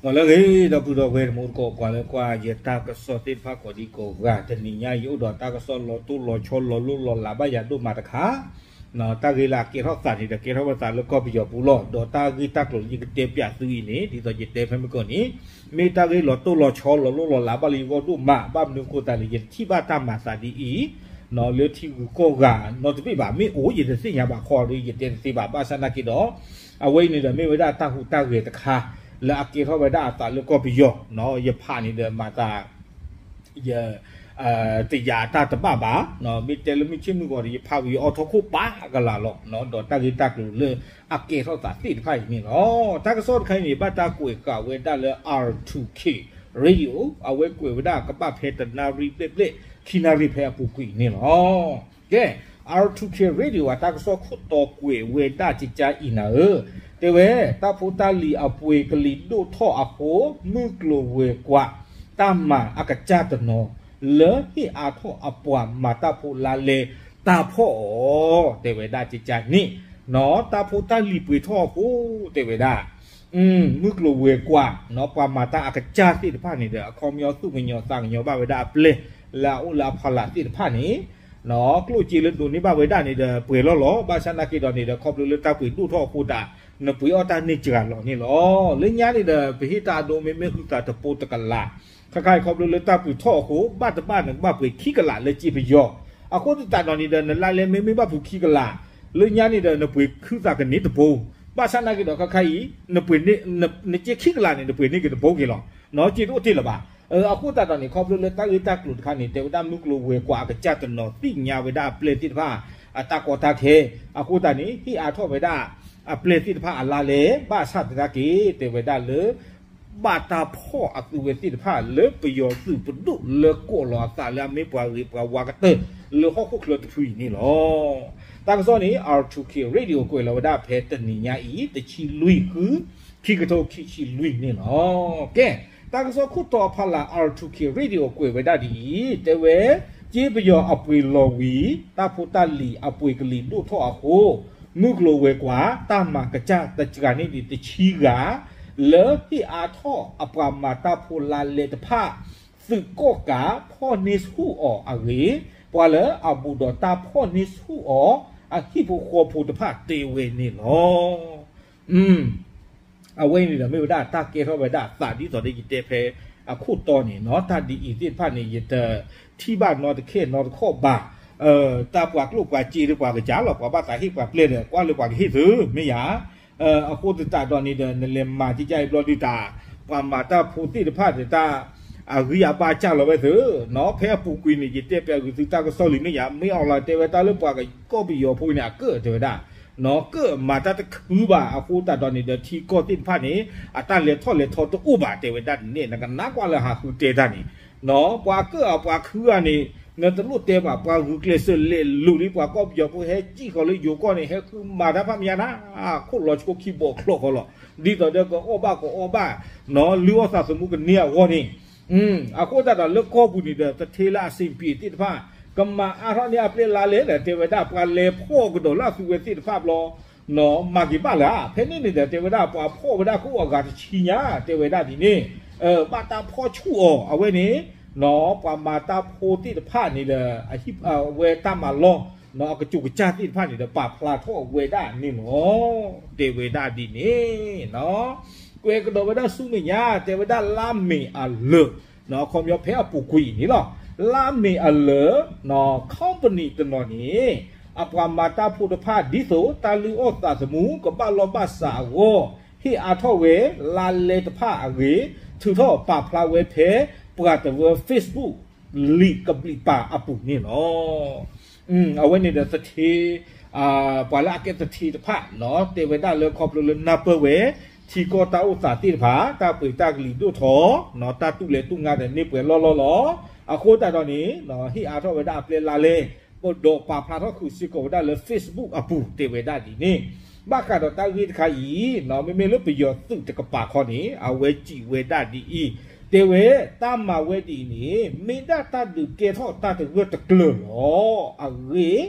မ်လၢအဂ့ၤ ဒီပုၢ်ဒီဝဲၢ်တံၤသကိး ပှၤလၢကွၢ်ယတၢ်ကစီၣ်သ့ၣ်တဖၣ်ကိးဒံကိးဂၤ, တနံၤညါအံၤ အိၣ်ဒီးတၢ်ကစီၣ်လီၤတိၢ်လီၤဆီ လီၤလိၢ်လီၤလးဘၣ်ယၤဒိၣ်မးတခါ, တၢ်ဂ့ၢ်လၢအကဲထီၣ်သးန့ၣ်ဒီး ကဲထီၣ်ဝဲသးလၢကီၢ်ပယီၤပူၤလီၤ. ဒီးတၢ်ဂ့ၢ်တၢ်ကျိၤလၢယကတဲပၠးသုအံၤန့ၣ် ဒ်သိးယတဲဖဲမုၢ်ကီၢ်န့ၣ် မ့ၢ်တၢ်ဂ့ၢ်လီၤတိၢ်လီၤဆီ လီၤလိၢ်လီၤလးဘၣ်လၢယဂီၢ်ဒိၣ်မး, ဘၣ်မနုၤအဃိသတးလဲၣ် ယတထံၣ်ဘၣ်တၢ်မၤသးဒ်အံၤ လၢထံဂုၤကီၢ်ဂၤနီတဘ့ၣ်ဘၣ်, မ့ၢ်အိၣ်ယတသ့ၣ်ညါဘၣ်ခီဒီး ယတဲတသ့ဘၣ်. ဘၣ်ဆၣ်နာ်က့ဒီး အဝဲအံၤန့ၣ်ဒီး မ့ၢ်ဝဲဒၣ်တၢ်ဟူးတၢ်ဂဲၤတခါ လၢအကဲထီၣ်ဝဲဒၣ်အသးလၢကီၢ်ပယီၤ, ယဖးန့ၣ်ဒီးမၤသး ယ တယာ်တၢ်တဘၣ်ဘၣ်, မ့ၢ်တဲလၢမုၢ်ဆ့ၣ်မုၢ်ဂီၤဒီး ယဖးဝံၤယအီထီၣ်ခိၣ်ပာ်ကလၤလီၤ, ဒီးတၢ်ဂ့ၢ်တၢ်ကျိၤလၢအကဲထီၣ်သးသ့ၣ်တဖၣ်အံၤန့ၣ်လီၤ. တၢ်ကစီၣ်တခါအံၤန့ၣ် ဘၣ်တၢ်ကွဲးဃာ်ဝဲဒၣ်လၢ R two K Radio, အဝဲကွဲးဝဲဒၣ်ကဘၣ်ဖဲတနၣ်ရံၣ်ဘျဲၣ်ဘျဲၣ် ခံနၣ်ရံၣ်ဖဲအပူၤကွံာ်န့ၣ်လီၤ. ကဲ, R two K Radio အတၢ်ကစီၣ်ခိၣ်တီကွဲးဝဲဒၣ်ကကါအံၤနၤဧၢ, တဲဝဲ တၢ်ဖိတၢ်လံၤအပှ့ၤကလံၤဒိၣ်ထီၣ်အဃိ မုၢ်ကျိၤဝဲၤကွာ် တၢ်မၤအကစၢ်တနီၤ လၢဟ့ၣ်အါထီၣ်အပှၤမၤတၢ်ဖိလါလဲတၢ်ဖီၣ်အီၤ, တဲဝဲဒၣ်ကကါန့ၣ်, တၢ်ဖိတၢ်လံၤပှ့ၤထီၣ်အဃိ တဲဝဲဒၣ် မုၢ်ကျိၤဝဲၤကွာ် ပှၤမၤတၢ်အကစၢ်သ့ၣ်တဖၣ်န့ၣ်ဒီး အခီပညီသူၣ်ကညီၤသးကညီၤဘၣ်ဝဲဒၣ်အပျဲၢ် လၢအအိၣ်လၢအဖီလာ်သ့ၣ်တဖၣ်န့ၣ် ကျိၣ်စ့လၢဒိးန့ၢ်ဘၣ်ဝဲဒၣ်န့ၣ်ဒီး ပှဲၤလီၤလီၤ. ဘၣ်ဆၣ်နာ်က့ဒီးန့ၣ်ဒီး ခီဖျိလၢတၢ်ပှ့ၤဒိၣ်ထီၣ်အဃိသတး နပှ့ၤအီၣ်တၢ်န့ၢ်စှၤလီၤန့ၣ်လီၤ. လၢညါန့ၣ်ဒီး ပဟ့ၣ်တၢ်အဒိ မ့မ့ၢ်ဟုသးတပိတကလး, ခါခါအံၤခီဖျိလၢတၢ်ပှ့ၤထီၣ်အဃိ ဘၣ်တဘၣ်နကဘၣ်ပှ့ၤခံကလးလၢစ့ပယီၤ, အဃိသတးဒီးန့ၣ်ဒီး နလါလဲမ့မ့ၢ်ဘၣ်ပူၤခံကလး, လၢညါန့ၣ်ဒီး နပှ့ၤဟုသးကန့ၢ်တပိ, ဘၣ်ဆၣ်နာ်က့ဒီး ခါခါအံၤ နပှ့ၤန့ၢ် နစ့ခံကလးန့ၣ် နပှ့ၤန့ၢ်က့ၤတပိက့ၤလီၤ. စ့တအိၣ်တ့ၢ်လၢၤဘၣ်. အဃိသတးဒီးန့ၣ် ခီဖျိလၢတၢ်ဂ့ၢ်တၢ်ကျိၤတခါန့ၣ် တဲဝဲဒၣ်မုၢ်ကျိၤဝဲၤကွာ်အကစၢ်တနီၤ သ့ၣ်ညါဝဲဒၣ်အပျဲၢ်သ့ၣ်တဖၣ် အတၢ်ကီတၢ်ခဲ, အဃိသတးန့ၣ် ဟ့ၣ်အါထီၣ်ဝဲဒၣ်အပျဲၢ်သ့ၣ်တဖၣ်အလါလဲ, ဘၣ်ဆၣ်သနာ်က့ တဲဝဲဒၣ်လၢ ဘၣ်တၢ်ဖီၣ်အသုဝဲသ့ၣ်တဖၣ်လၢပယီၤသုးပဒိၣ်လၢကိးလီၤအသးလၢအမ့ၢ်ပှၤဂ့ၤပှၤဝါကတၢၢ်လၢဟီၣ်ခိၣ်ချၢတဖုအံၤန့ၣ်လီၤ. တၢ်ကစီၣ်န့ၣ် R two K Radio ကွဲးလီၤဝဲဒၣ်ဖဲတနံၤညါအံၤ တဆံလွံၢ်ဃု ခံကထိခံဆံလွံၢ်န့ၣ်လီၤ. ကဲ, တၢ်ကစီၣ်ခိၣ်တီအဖီလာ် R two K Radio ကွဲးဝဲဒၣ်ဒ်အံၤ, တဲဝဲ စ့ပယီၤအပှ့ၤလီၤဝံၤ တၢ်ဖိတၢ်လံၤအပှ့ၤကလံၤဒိၣ်ထီၣ်အဃိ မုၢ်ကျိၤဝဲၤကွာ် တၢ်မၤကစၢ်တစှၤန့ၢ်ဒံးတဆံဂၤ လၢဟ့ၣ်အါထီၣ်အပှၤမၤတၢ်ဖိလါလဲတဖၣ် သုးကီၣ်ကးဖီၣ်န့ၢ်ဆူၣ်အီၤအဂ့ၢ်, ပှၤလၢအဘူးဒီးတၢ်ဖီၣ်န့ၢ်ဆူၣ်အီၤ အဟံၣ်ဖိဃီဖိတဖၣ်တဲဝဲန့ၣ်လီၤ. အဝဲအံၤန့ၣ်ဒီး မ့ၢ်ဝဲဒၣ်တၢ်ကဲထီၣ်ဝဲဒၣ်အသးဒ်သိးဒီးယတဲဖဲအခိၣ်တီန့ၣ်နီၤ, တၢ်ဒ်အံၤသ့ၣ်တဖၣ်န့ၣ် ယတထံၣ်ဘၣ်နီတခဲနီတခီၣ်ဘၣ်. တၢ်ပှၤကျိၣ်ပှၤစ့ဒီးပှၤကစၢ်လီၤ, ပှၤဘၣ်သးဟ့ၣ်ပှၤပျဲၢ်ဒီး ကွၢ်လၢပှၤကဟ့ၣ်သု, မ့ၢ်ယၤ အဃိသတးဒီးန့ၣ်ဒီး နလဲၤမၤကကါအံၤဘျီဒုးတၢ်, ပှၤမၤတၢ်ဖိသ့ၣ်တဖၣ်ဒီးတၢ် အဂံၢ်အဘါစၢ်လီၤဝဲသုနီၤ, ဖဲအပူၤကွံာ်န့ၣ် ယတဲပျးဂုာ်သုတၢ်ကစီၣ်လံမ့ၢ်ယၤ, မ့ၢ်အီၤလီၤတဲဝဲတၢ်လၢပှၤကီၢ်ပယီၤဖိန့ၣ် အကၢၣ်တဲဝဲဒၣ်, ကၢၣ်မၤတၢ်တခုဘၣ်, အဃိသတးဒီးန့ၣ်ဒီး ထံကီၢ်သ့ၣ်တဖၣ်န့ၣ် အတၢ်လဲၤထီၣ်လဲၤထီတအိၣ်ဘၣ်တဲဝဲဒၣ်န့ၣ်, နကနၣ်ကွၢ်လၢဟးဃုတဲတၢ်န့ၣ် ပှၤကၢၣ်အပှၤခုဂၤန့ၣ် နတလိၣ်တဲဘၣ်, ပှၤဂုာ်ကျဲးစၢးလဲၤလိာ်လံ ပှၤကီၢ်ပယီၤဖိဟဲစံၣ်ဃီၤလၢယိၤကီၢ်န့ၣ် ဟဲဃုမၤတၢ်ဖးမယါနၤ, ခိၣ်လီၤဆိခံဘီၣ်ချီၣ်ဃီလီၤ, ဒ်သိးဒီးကအီၣ်ဘၣ်ကအီဘၣ် လုၢ်အီၣ်သးသမူကန့ၢ်အဂီၢ်န့ၣ်, အဃိသတးဒီးလၢကီၢ်ပူၤန့ၣ်ဒီး သထ့လၢအစံးပံးသ့ၣ်တဖၣ် ကမၤအါထီၣ်န့ၢ်အပျဲၢ်လါလဲဒီး တဲဝဲဒၣ် ပှၤလဲၤဖီၣ်ကဒီးလၢအသုဝဲသ့ၣ်တဖၣ်ဘျီ မၤက့ၤဘၣ်လၢၤ, ဖဲန့ၣ်န့ၣ်ဒီး တဲဝဲဒၣ်ပှၤဖီၣ်ဝဲဒၣ်ကအိၣ်အဂၤတဆံညါ တဲဝဲဒၣ်ဒ်န့ၣ်, ဘၣ်တၢ်ဖီၣ်ဆူၣ်အီၤ အဝဲန့ၣ် ပှၤမၤတၢ်ဖိသ့ၣ်တဖၣ်န့ၣ်ဒီး အဝဲတၢ်မၤလီၢ် အကစူးကစၢ်သ့ၣ်တဖၣ်န့ၣ်ဒီး ပာ်ဖျါထီၣ်ဝဲဒၣ်န့ၣ်လီၤ, တဲဝဲဒၣ်ဒ်န့ၣ် ကွဲးကဒီးဝဲဒၣ်ဆူမဲာ်ညါ တဲဝဲဒၣ်လါမ့ၤအလၢာ် အခီပညီဖဲအပူၤကွံာ်အံၤန့ၣ်လီၤ, လါမ့ၤအလၢာ် company တနီၤန့ၣ် အပှၤမၤတၢ်ဖိတဖၣ် ဒ်သိးတၢ်လုၢ်အီၣ်သးသမူ ကဘၣ်လီၢ်ဘၣ်စးအဂီၢ် ဟ့ၣ်အါထီၣ်ဝဲ လါလဲတဖၣ်အဂ့ၢ် ထုးထီၣ်ပာ်ဖျါဝဲဖဲ ပှၤတဝၢ Facebook လံာ်ကဘျံးပၤအပူၤန့ၣ်လီၤ. အဝဲန့ၣ်ဒီးသထ့ ပှၤလၢအကဲသထ့တဖၣ် တဲဝဲဒၣ်လၢခီဖျိလၢနၢ်ပၢၢ်ဝဲ ထံကီၢ်တၢ်အိၣ်သးသ့ၣ်တဖၣ် တၢ်ပှ့ၤတၢ်ကလံၤဒိၣ်ထီၣ် တၢ်တူၢ်လဲၤတူၢ်ငါဒီးန့ၢ်ပှဲၤလီၢ်လီၢ်လီၤ. အဃိသတးဒီးန့ၣ် ဟ့ၣ်အါထီၣ်ဝဲဒၣ်အပျဲၢ်လါလဲ ဒီးပာ်ဖျါထီၣ်ဃုာ်စ့ၢ်ကီးဝဲဒၣ်လၢ Facebook အပူၤ တဲဝဲဒၣ်ဒ်န့ၣ်, ဘၣ်ဃးဒီးတၢ်ဂ့ၢ်တခါအံၤ မ့မ့ၢ်လၢပယီၤသုးတကပၤခီန့ၣ် အဝဲစံးဝဲဒၣ်ဒ်အံၤ, တဲဝဲ တၢ်မၤဝဲဒ်အံၤန့ၣ် မ့ၢ်ဒၣ်တၢ်ဒုးကဲထီၣ်တၢ်တဂၢၢ်တကျၢၤလီၤ.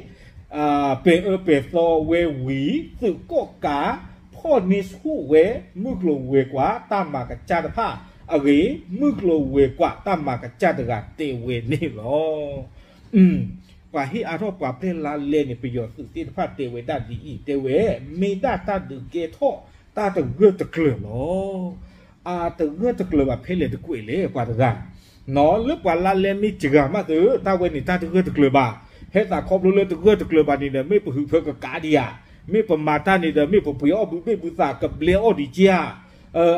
အဂ့ၢ် ပဲၤအၢပဲၤသီဝဲဝံၤ သုးကီၣ်ကး ဖ ဖီၣ်န့ၢ်ဆူၣ်ဝဲ မုၢ်ကျိၤဝဲၤကွာ်တၢ်မၤကစၢ်တဖၣ်အဂ့ၢ် မုၢ်ကျိၤဝဲၤကွာ်တၢ်မၤကစၢ်တဂၤတဲဝဲန့ၣ်လီၤ. ပှၤဟ့ၣ်အါထီၣ်ပှၤပျဲၢ်လါလဲန့ၣ် ပယီၤသုးသ့ၣ်တဖၣ်တဲဝဲဒၣ်ဒ်အံၤ တဲဝဲ မ့ၢ်ဒၣ်တၢ်ဒုးကဲထီၣ်တၢ်တဂၢၢ်တကျၢၤလီၤ. အတဂၢၢ်တကျၢၤဘၣ်ဖဲလဲၣ်တကွဲးလဲၣ် ပှၤတဂၤ လၢပှၤလါလဲမ့ၢ်စှၤမးသု တၢ်ဝဲန့ၣ်တၢ်တဂၢၢ်တကျၢၤဘၣ်. ဟဲသးခီဖျိလၢတဂၢၢ်တကျၢၤဘၣ်န့ၣ်ဒီး မ့ၢ်ပဟုးဖၢကကးဒံးဧါ, မ့ၢ်ပမၤတၢ်န့ၣ်ဒီး မ့ၢ်ပပှ့ၤအီၣ်ဘုဘ့ၣ်ဘုသးကဘျဲအီၣ်ဒံးကဧါ.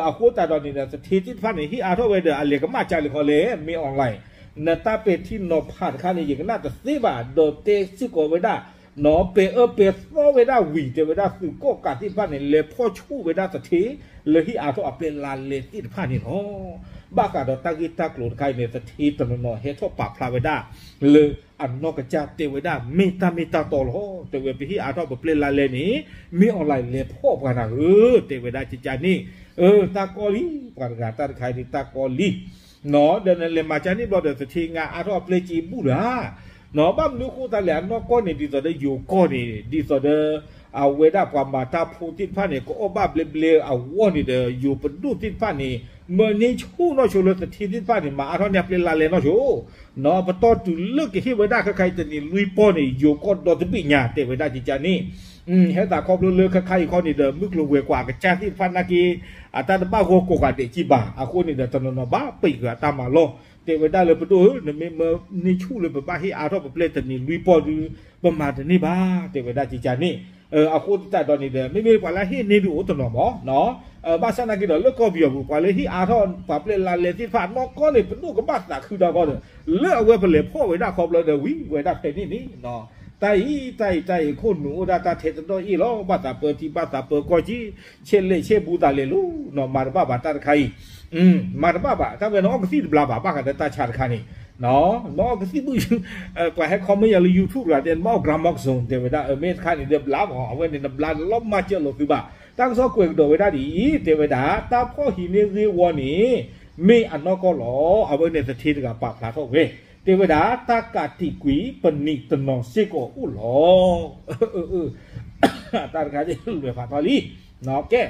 အဃိသတးဒီးန့ၣ်ဒီး သထ့သ့ၣ်တဖၣ်န့ၣ် ဟ့ၣ်အါထီၣ်ဝဲဒီး အလဲၤကမၣ်ကၢလံၤဃီလဲၣ် မ့ၢ် online နတၢ်ပဲာ်ထံနီၤဖးတခါန့ၣ် ယကနၣ်တသ့ဘၣ် ဒီးတဲစ့ၢ်ကီးဝဲဒၣ် နီၢ်ပဲာ်အၢပဲာ်သီဝဲဒၣ်ဝံၤ တဲဝဲဒၣ်သုးကီၣ်ကးသ့ၣ်တဖၣ်န့ၣ် လဲၤဖီၣ်ဆူၣ်ဝဲဒၣ်သထ့ လၢဟ့ၣ်အါထီၣ်အပျဲၢ်လါလဲသ့ၣ်တဖၣ်န့ၣ်လီၤ. ဘၣ်ဃးဒီးတၢ်ဂ့ၢ်တၢ်ကျိၤတခါအံၤန့ၣ် သထ့တနီၤနီၤဟဲထီၣ်ပာ်ဖျါဝဲဒၣ် လၢအနီၢ်ကစၢ်တဲဝဲဒၣ် မ့ၢ်တၢ်မ့ၢ်တၢ်တီလီၤ. တဲဝဲပဟ့ၣ်အါထီၣ်ပပျဲၢ်လါလဲန့ၣ် မ့ၢ် online လဲၤဖီၣ်ပှၤနၤဧၢ တဲဝဲဒၣ်ကကန့ၣ် တၢ်ကီလံ ပှၤတဂၤတၢ်တခါအံၤန့ၣ် တၢ်ကီလံ ဒီးနလဲၤမၤကၢန့ၣ်ဘျီဒီး သထ့ငါအါထီၣ်အပျဲၢ်စ့ဘူးလၢ ဘၣ်မနုၤအဃိသတးလဲၣ် အနီၢ်ကီၢ်န့ၣ် ဒ်သိးဒီးယိၤကီၢ်န့ၣ် ဒ်သိးဒီး အဝဲဒၣ်ပှၤမၤတၢ်ဖိသ့ၣ်တဖၣ်န့ၣ် ကအီၣ်ဘၣ်ဘျဲဘျဲအဂီၢ်န့ၣ်ဒီး ယိၤပဒိၣ်သ့ၣ်တဖၣ်န့ၣ် မၢန့ၢ်ဆူၣ်နီၢ်ဆိလၢသထ့သ့ၣ်တဖၣ်န့ၣ် မၤအါထီၣ်န့ၢ်အပျဲၢ်လါလဲနီၢ်ဆိ ပတီၢ်တုၤလၢကဟ့ၣ်ဝဲဒၣ်ခဲခါအံၤတနံၤလွံၢ်ပီၢ်န့ၣ် ယိၤကီၢ်ဒီတဘ့ၣ်ညါ တဲဝဲဒၣ်ကကန့ၣ် ဟဲသးခီဖျိလၢခဲခါအံၤခီန့ၣ်ဒီး မုၢ်ကျိၤဝဲၤကွာ်အကစၢ်သ့ၣ်တဖၣ်နာ်က့ အတၢ်တဘၣ်ဂီၢ်ကိးဂၤဒဲးကံဘၣ် အဃိန့ၣ်ဒီး တနီၤနီၤဘၣ်ပံးဃာ်အတၢ်မၤလီၢ် တဲဝဲဒၣ်လၢပဒိၣ်ဧၢ နမ့ၢ်မၢန့ၢ်ဆူၣ်လၢပဘၣ်ဟ့ၣ်အါထီၣ်ပပျဲၢ်တနံၤလွံၢ်ပီၢ်ဒု ပမၤတန့ၢ်ဘၣ် တဲဝဲဒၣ်ကကန့ၣ် အဃိသတးဒီးန့ၣ်ဒီး မ့မ့ၢ်ပှၤလၢဟ့ၣ်န့ၢ်ဒုးအိၣ်တနီၤမး ဘၣ်ဆၣ်နာ်က့ဒီး လၢကီၢ်ပယီၤပူၤ ပှၤလၢဟ့ၣ်အါထီၣ်ပှၤပျဲၢ်လါလဲသ့ၣ်တဖၣ် နီၢ်ကီၢ်န့ၣ် ပဒိၣ်ကဘၣ်သးခုတၢ်ကီဒီး လၢအဝဲပလဲၤဖီၣ်ဝဲဒၣ်ခီဖျိဒီး ဝံၤဝဲဒၣ်ဖဲန့ၣ်န့ၣ် တၢ်အံၤ တၢ်အံၤ တၢ်အံၤ ခိၣ်နူာ်အိၣ်ဒၣ်တၢ်ထဲတဒီၣ်အ့ၣ်လီၤ ဘၣ်သးပၢထံဘၣ်သးပၢကီၢ်က့ ဆဲးလဲးဆဲးဘူးသးလဲၤလိၤ မၤတဘၣ်ဘၣ်တၢ်တခါအံၤ မၤတဘၣ်ဘၣ် တၢ်ဝဲန့ၣ်အီကသံၣ်တဘျါဘၣ် ဘၣ်ဃးဒီးတၢ်ဆါတခါန့ၣ် နအီကသံၣ်ဘုၣ် ပှၤဟဲ comment ယၤလၢ YouTube တဂၤတဲ နဘၣ်အီ gramoxone တဲဝဲဒၣ် မ့ၢ်တခါန့ၣ်ဒီးဘျါမး အဝဲန့ၣ်နဘျါလီၤမၢ်ကၢၢ်လိာ်သုဘၣ် တၢ်ကစီၣ်ကွဲးကဒီးဝဲဒၣ်ဒ်အံၤ တဲဝဲဒၣ် တၢ်ဖီၣ်ဟံးန့ၢ်ဂ့ၢ်ဝီန့ၣ် မ့ၢ်အနီၢ်ကီၢ်လီၤ အဝဲန့ၣ်သထ့တဂၤပာ်ဖျါထီၣ်ဝဲ တဲဝဲဒၣ် တၢ်ကးတံာ်ကွံာ်ပနံာ်တနီၤစ့ၢ်ကီးအိၣ်လီၤ တၢ်တခါန့ၣ်လွဲၢ်ဖးထီလံ ကဲ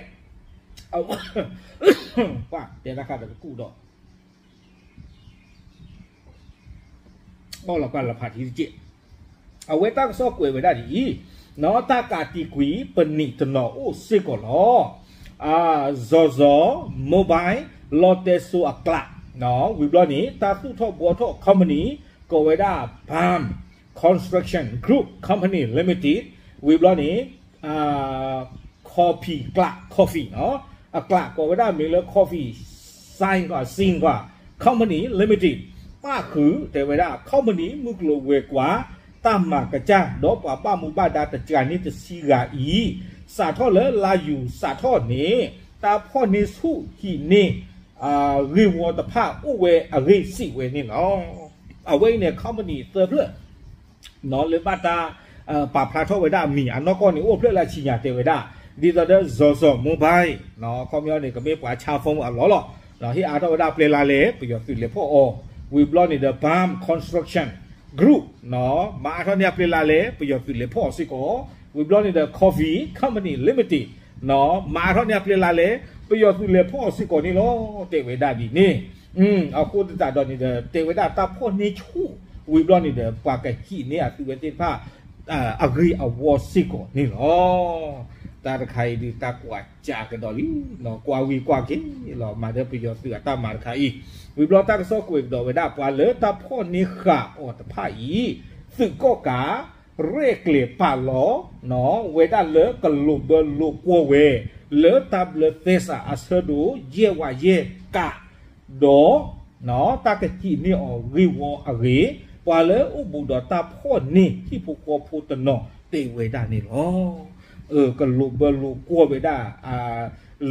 ပတဲတၢ်ခါဒီးကကူၣ်ဒီး အီၣ်လီၤပှၢ်လီၤဖးထံတက့ၢ်. အဝဲတၢ်ကစီၣ်ကွဲးဝဲဒၣ်ဒ်အံၤ, တၢ်ကးတံာ်ကွံာ်ပနံာ်တနီၤအိၣ်စ့ၢ်ကီးလီၤ. စီၤစီၤ Mobile လီတဲစိအကျး, ဝံၤဘျီန့ၣ် တၢ်သူၣ်ထီၣ်ဘှီထီၣ် company ကိးဝဲဒၣ် Bam Construction Group Company Limited, ဝံၤဘျီန့ၣ် Coffee ကျး Coffee နီၤ, အကျးကိးဝဲဒၣ်မ့ၢ်လၢ Coffee Singapore Company Limited ပၣ်ဃုာ်တဲဝဲဒၣ် company မုၢ်ကျိၤဝဲၤကွာ် တၢ်မၤကစၢ် ဒီးပှၤဘၣ်မူဘၣ်ဒါတကးန့ၣ်တဆံဂၤအံၤ စးထီၣ်လၢလါယူၤစးထီၣ်န့ၣ် တၢ်ဖီၣ်န့ၢ်ဆူၣ်ဟံးန့ၢ် ဂ့ၢ်ဝီတဖၣ်အိၣ်ဝဲအဂ့ၢ်စံးဝဲန့ၣ်လီၤ. အဝဲအံၤန့ၣ် company သၢဖျၢၣ် လၢဘၣ်တၢ်ပာ်ဖျါထီၣ်ဝဲဒၣ်အမံၤ အနီၢ်ကီၢ်န့ၣ် အိၣ်ဖျၢၣ်လၢအဆံညါတဲဝဲဒၣ် ဒ်သိးဒီး စီၤစီၤ Mobile ခီပညီန့ၣ် ကမ့ၢ်ပှၤဆါ phone အလီၢ်လီၤ. ဟ့ၣ်အါထီၣ်ဝဲဒၣ်ပျဲလါလဲ ပယီၤသုးလဲၤဖီၣ်အီၤ, ဝံၤဘျီန့ၣ်ဒီး Bam Construction Group မၤအါထီၣ်န့ၢ်အပျဲလါလဲ ပယီၤသုးလဲၤဖီၣ်အီၤစ့ၢ်ကီး, ဝံၤဘျီန့ၣ်ဒီး Coffee Company Limited မၤအါထီၣ်န့ၢ်အပျဲလါလဲ ပယီၤသုးလဲၤဖီၣ်အီၤစ့ၢ်ကီးန့ၣ်လီၤ တဲဝဲဒၣ်ဒ်န့ၣ် အဃိသတးဒီးန့ၣ်ဒီး တဲဝဲဒၣ်တၢ်ဖီၣ်န့ၢ်ဆူၣ် ဝံၤဘျီန့ၣ်ဒီး ပှၤကဟံးန့ၢ်အသုးဝဲသ့ၣ်တဖၣ် အဂ့ၢ်အဝီစ့ၢ်ကီးန့ၣ်လီၤ. တၢ်တခါအံၤဒုးတၢ်ကွၢ်စးကဒီးလံ, ကွၢ်ဝံၤကွၢ်က့ၤလီၤ မၤဒီးပယီၤသုးအတၢ်မၤတခါအံၤ, ဝံၤဘျီတၢ်ကစီၣ်ကွဲးကဒီးဝဲဒၣ် ပှၤလၢတၢ်ဖီၣ်န့ၢ်ဃာ်အီၤတဖၣ်အံၤ သုးကီၣ်ကး ရဲၣ်ကျဲၤပာ်လီၤ ဝဲဒၣ်လၢကလိာ်ဘၢလိာ်ကွီၢ်ဝဲ လၢတၢ်ဘျၢသဲစးအဆၢဒိၣ် ယဲၢ်ဝးယဲၢ်ကး ဒီး တၢ်ကဟံးန့ၢ်အီၤဂ့ၢ်ဝီအဂ့ၢ်, ပှၤလၢအိၣ်ဘူးဒီးတၢ်ဖီၣ်န့ၢ်ဟံၣ်ဖိဃီဖိတနီၤတဲဝဲဒၣ်န့ၣ်လီၤ. ကလိာ်ဘၢလိာ်ကွီၢ်ဝဲဒၣ်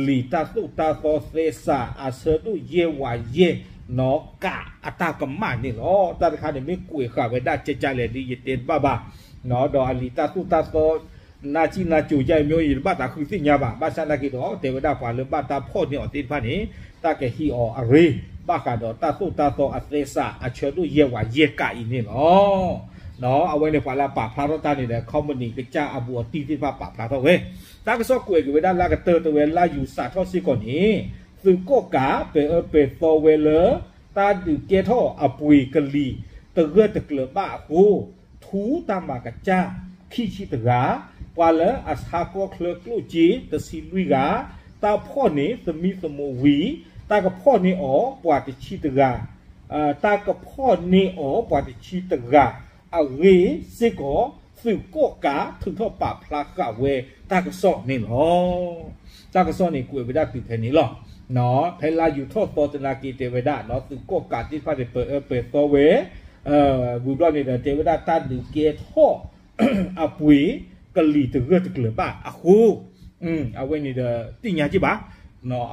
လံာ်တၢ်သိၣ်တၢ်သီသဲစးအဆၢဒိၣ်ယဲၢ်ဝးယဲၢ် ကးအတၢ်ကမၣ်န့ၣ်လီၤ. တၢ်တခါန့ၣ်မ့ၢ်ကွဲးဃာ်ဝဲဒၣ်ကကလဲၣ်ဒ် ယတဲတဘၣ်ဘၣ်, ဒီးအလံာ်တၢ်သိၣ်တၢ်သီ နါစံၣ်နါကိၤယါအမျိုး ယတဘၣ်သးဃုသ့ၣ်ညါဘၣ်. ဘၣ်ဆၣ်သနာ်က့ဒီး တဲဝဲဒၣ်ပှၤလၢဘၣ်တၢ်ဖီၣ်န့ၢ်အီၤသ့ၣ်တဖၣ်န့ၣ် တၢ်ကဟံးအီၤအရ့ ဘၣ်ဃးဒီးတၢ်သိၣ်တၢ်သီအသဲစးအဆၢဒိၣ်ယဲၢ်ဝးယဲၢ်ကးအံၤန့ၣ်လီၤ. အဝဲန့ၣ်ပှၤလၢအပာ်ဖျါထီၣ်တၢ်န့ၣ်ဒီး ခီမနံၤကစၢ်အဘူးအတံၢ်သ့ၣ်တဖၣ်ပာ်ဖျါထီၣ်ဝဲ, တၢ်ကစီၣ်ကွဲးက့ၤဝဲဒၣ်လၢအကတၢၢ်တဝဲလၢယူၤစးထီၣ်စ့ၢ်ကီးန့ၣ်, သုးကီၣ်ကးပၢအၢပၢသီဝဲလၢ တၢ်ဒုးကဲထီၣ်အပှ့ၤကလံၤတဂၢၢ်တကျၢၤဘၣ်အဃိ, ထူတၢ်မၤကစၢ် ခံဆံတဂၤ, ပှၤလၢအဆါကီၢ်ချၢကျိၣ်စ့တဆံလွံၢ်ဂၤ, တၢ်ဖီၣ်န့ၢ်သမံသမိးဝံၤ, တၢ်ကဖီၣ်န့ၢ်အီၤပှၤတဆံတဂၤ တၢ်ကဖီၣ်န့ၢ်အီၤပှၤတဆံတဂၤအဂ့ၢ်စ့ၢ်ကီး, သုးကီၣ်ကးထုးထီၣ်ပာ်ဖျါဃာ်ဝဲတၢ်ကစီၣ်န့ၣ်လီၤ. တၢ်ကစီၣ်န့ၣ်ကွဲးဝဲဒၣ်တုၤဖဲန့ၣ်လီၤ. ဖဲလါယူၤထီၣ်သီသနာ်က့တဲဝဲဒၣ် သုးကီၣ်ကးသ့ၣ်တဖၣ်န့ၣ် ပၢအၢပၢသီဝဲ ဝံၤဘျီန့ၣ်ဒီး တဲဝဲဒၣ်တၢ်ဒုးကဲထီၣ်အပှ့ၤကလံၤတဂၢၢ်တကျၢၤဘၣ်အဃိ, အဝဲန့ၣ်ဒီးသ့ၣ်ညါက့ဘၣ်,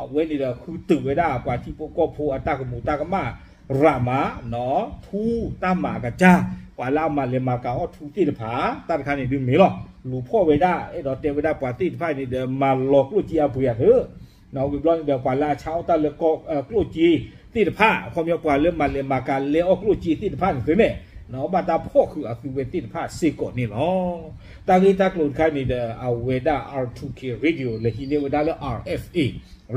အဝဲန့ၣ်ဒီးဃုတုာ်ဝဲဒၣ်ပှၤထံဖိကီၢ်ဖိအတၢ်ကမူးတၢ်ကမၣ်ရၤမး, ထူတၢ်မၤအကစၢ်, ပှၤလၢအမၤလဲၤမၤကၤအီၣ်ထူသ့ၣ်တဖၣ် တၢ်တခါန့ၣ်ဒုးမ့ၢ်လီၤ. လူၤဖီၣ်ဝဲဒၣ် အဲၣ်ဒိးတဲဝဲဒၣ်ပှၤသ့ၣ်တဖၣ်န့ၣ်ဒီး မၤလီၤကျိၣ်စ့အပှ့ၤအသး ဝံၤဘျီန့ၣ်ဒီး ပှၤလၢအဆါအီၣ်တၢ်လၢကျိၣ်စ့သ့ၣ်တဖၣ်, အခီပညီပှၤလၢမၤလဲၤမၤကၤလဲအီၣ်ကျိၣ်စ့သ့ၣ်တဖၣ်န့ၣ်သ့န့ၣ်, ဘၣ်တၢ်ဖီၣ်ဃုာ်အသုဝဲသ့ၣ်တဖၣ်စ့ၢ်ကီးန့ၣ်လီၤ. တၢ်ဂ့ၢ်တၢ်ကျိၤတခါန့ၣ်ဒီး အဝဲဒၣ် R two K Radio လဲၤဟံးန့ၢ်ဝဲဒၣ်လၢ R F A,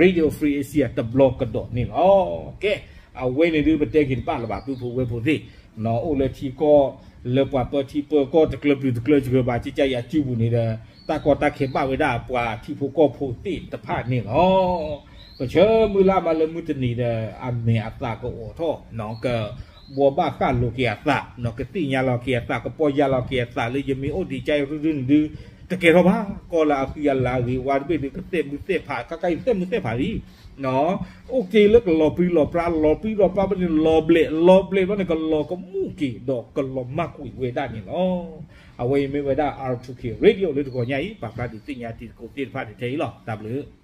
Radio Free Asia တဘျီကဒီးန့ၣ်လီၤ. ကဲ, အဝဲန့ၣ်ဒုးပတဲက့ၤတဘၣ်လၢၤဘၣ် ပုၢ်ဖိဝဲၢ်ဖိသ့ၣ်, အိၣ်လၢထံကီၢ် လၢပှၤပၢထံပၢကီၢ်တကျၢၤပျုၤတကျၢၤစှၤဘၣ် ကကယၤစုပူၤန့ၣ်ဒီး တၢ်ကီတၢ်ခဲဘၣ်ဝဲဒၣ်ပှၤထံဖိကီၢ်ဖိသ့ၣ်တဖၣ်န့ၣ်လီၤ. ပဆၢမုၢ်လၢ်မးလၢမုၢ်တနံၤဒီး အမဲာ်အသးကအိးထီၣ်, ကဘှီဘၣ်ဃးလိာ်က့ၤအသး, ကသ့ၣ်ညါလီၤက့ၤအသး, ကပီၢ်ယၢ်လီၤက့ၤအသးလၢယမ့ၢ်အိၣ်ဒံးကါအံၤရုၢ်ရုၢ်န့ၣ်ဒုး တကဲထီၣ်ဘၣ်, ကီၢ်လၢအဃံအလၤဂ့ၤဝါတဘ့ၣ်ဒုး ကသဲးမုၢ်သဲးဖး, ခါခါအံၤသဲးမုၢ်သဲးဖးလံ အိၣ်က့ၤလၢကလီၤပြံလီၤပြါ, လီၤပြံလီၤပြါဘၣ်န့ၣ် လီၤဘျဲး, လီၤဘျဲးဘျီန့ၣ် ကလီၤကမူၣ်က့ၤဒီးကလီၤမၢ်ကွံာ်ဝဲဒၣ်န့ၣ်လီၤ. အဝဲအံၤမ့ၢ်ဝဲဒၣ် R two K Radio လၢတဂီၤညါအံၤ ပာ်ဖျါဒုးသ့ၣ်ညါတံၤသကိးသ့ၣ်တဖၣ်န့ၣ်ထဲအံၤလီၤ. တၢ်ဘျုး